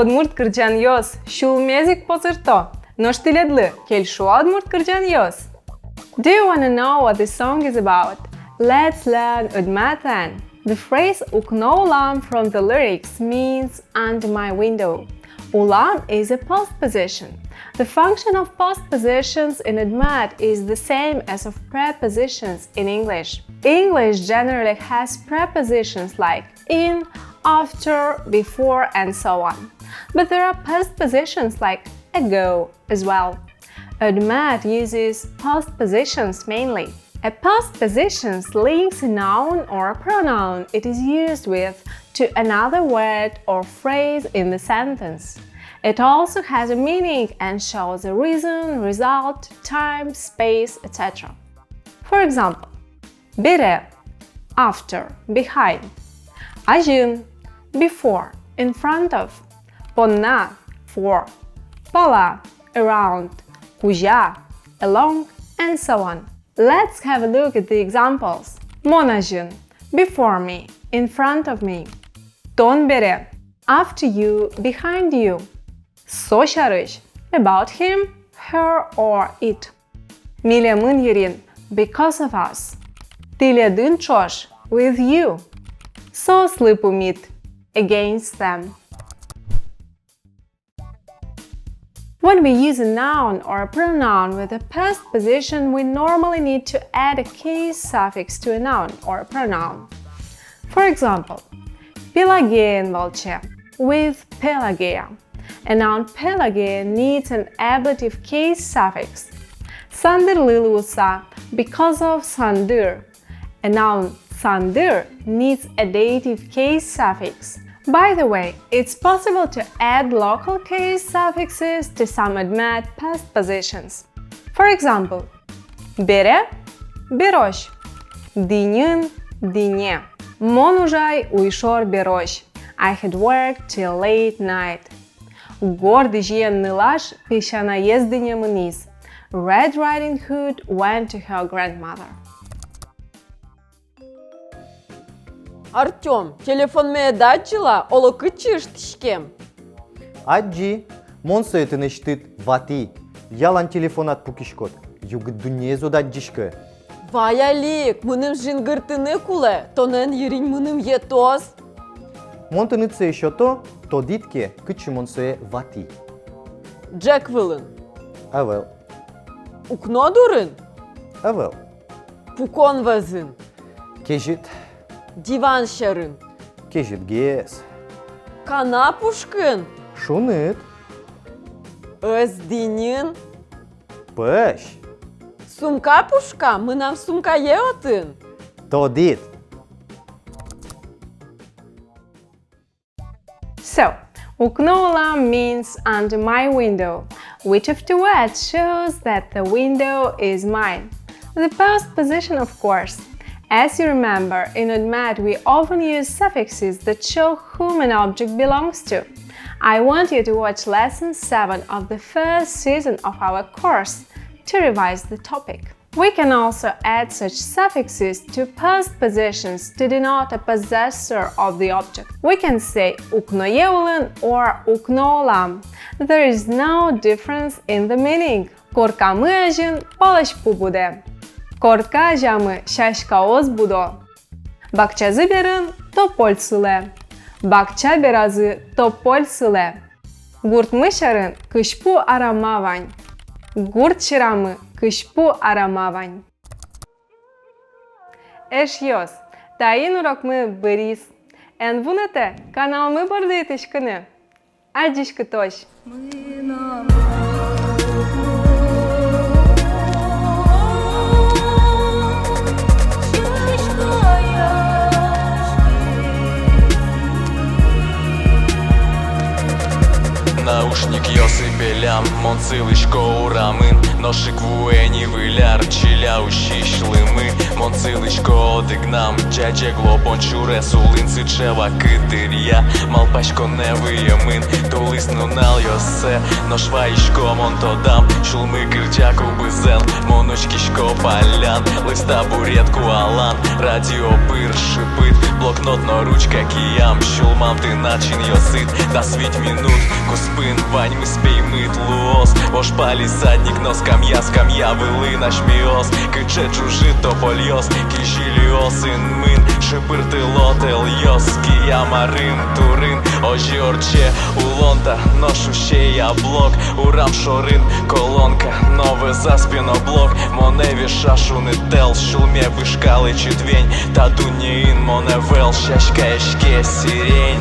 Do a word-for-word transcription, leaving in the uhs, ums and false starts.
Удмурт кырӟанъёс сюлмез ик позырто. Нош тӥледлы кельшо-а удмурт кырӟанъёс? Do you wanna know what this song is about? Let's learn удмурт then. The phrase «укно улам» from the lyrics means «under my window». Улам is a postposition. The function of postpositions in удмурт is the same as of prepositions in English. English generally has prepositions like in, after, before, and so on. But there are postpositions like ago as well. Удмурт uses postpositions mainly. A postposition links a noun or a pronoun it is used with to another word or phrase in the sentence. It also has a meaning and shows a reason, result, time, space, et cetera. For example, бере, after, behind. Азьын, before, in front of. Понна, for. Пала, around. Кузя, along, and so on. Let's have a look at the examples. Мон азьын, before me, in front of me. Тон бере, after you, behind you. Со сярысь, about him, her or it. Милемын йырин, because of us. Тӥледын ӵош, with you. Соослы пумит, against them. When we use a noun or a pronoun with a postposition, we normally need to add a case suffix to a noun or a pronoun. For example, Пелагеен валче, with Pelagia. A noun Pelagia needs an ablative case suffix. Сандырлы луыса, because of Сандры. A noun Сандры needs a dative case suffix. By the way, it's possible to add local case suffixes to some удмурт postpositions. For example, бере, берозь, диньын, дине. Мон ужай уйшор берозь. I had work till late night. Горд изьыен нылаш песянаез дине мынӥз. Red Riding Hood went to her grandmother. Артём, телефонме ӧд адӟы ла, оло кытчы ыштӥськем. Адӟи, мон сое тынэсьтыд ватӥ. Ялан телефонад пукиськод, югыт дуннеез уд адӟиськы. Вай али ик, мыным жингыртыны кулэ, тонэн йырин мыным йӧтоз. Мон тыныд сое сёто, тодӥд ке, кытчы мон сое ватӥ. Ӝӧк вылын. Ӧвӧл. Укно дурын. Ӧвӧл. Пукон вӧзын. Кезьыт. Диван сьӧрын. Кезьытгес. Канап пушкын. Шуныт. Ӧс диньын. Пӧсь. Сумка пушка, мынам сумкае отын. Тодӥд. So, укно улам means under my window, which of two words shows that the window is mine? The postposition, of course. As you remember, in удмурт we often use suffixes that show whom an object belongs to. I want you to watch lesson seven of the first season of our course to revise the topic. We can also add such suffixes to postpositions to denote a possessor of the object. We can say укное улын or укно улам. There is no difference in the meaning. Коркамы азьын палэзьпу будэ. Корка азямы сяськаос будо. Бакчазы берын тополь сылэ. Бакча беразы тополь сылэ. Гуртмы сьӧрын кызьпу арама вань. Гурт сьӧрамы кызьпу арама вань. Эшъёс, таин урокмы быриз. Эн вунэтэ каналмы борды итӥськыны. Адӟиськытозь. Наушникъёсы пель Мон сылӥсько урамын, нош ик вуэ ни выль ар, чиля усись лымы. Мон сылӥсько одӥгнам, ӟаӟег лобон сюрес улын. Сыӵе вакыт дыръя малпаськонэ выемын тулыс нуналъёссэ. Нош вайисько мон тодам, сюлмы кырӟа кубызэн. Мон учкисько паллян, лыста бурет куалан. Радио пыр шыпыт, блокнот но ручка киям. Сюлмам тынад синъёсыд, дас вить минут куспын ваньмыз пеймыт луоз. Вож палисадник но скамья, скамья вылын асьмеос. Кыӵе ӝужыт топольёс, кизилиос инмын шыпыртыло тэльёс. Киям арым турын озьы ортче улон та, нош усьтэ я блок. Урам шорын колонка но вӧзаз пеноблок. Монэ веша шуныт тэль, сюлме пышкалэ читвень. Та дуннеын монэ ӧвӧл, сяськаське сирень.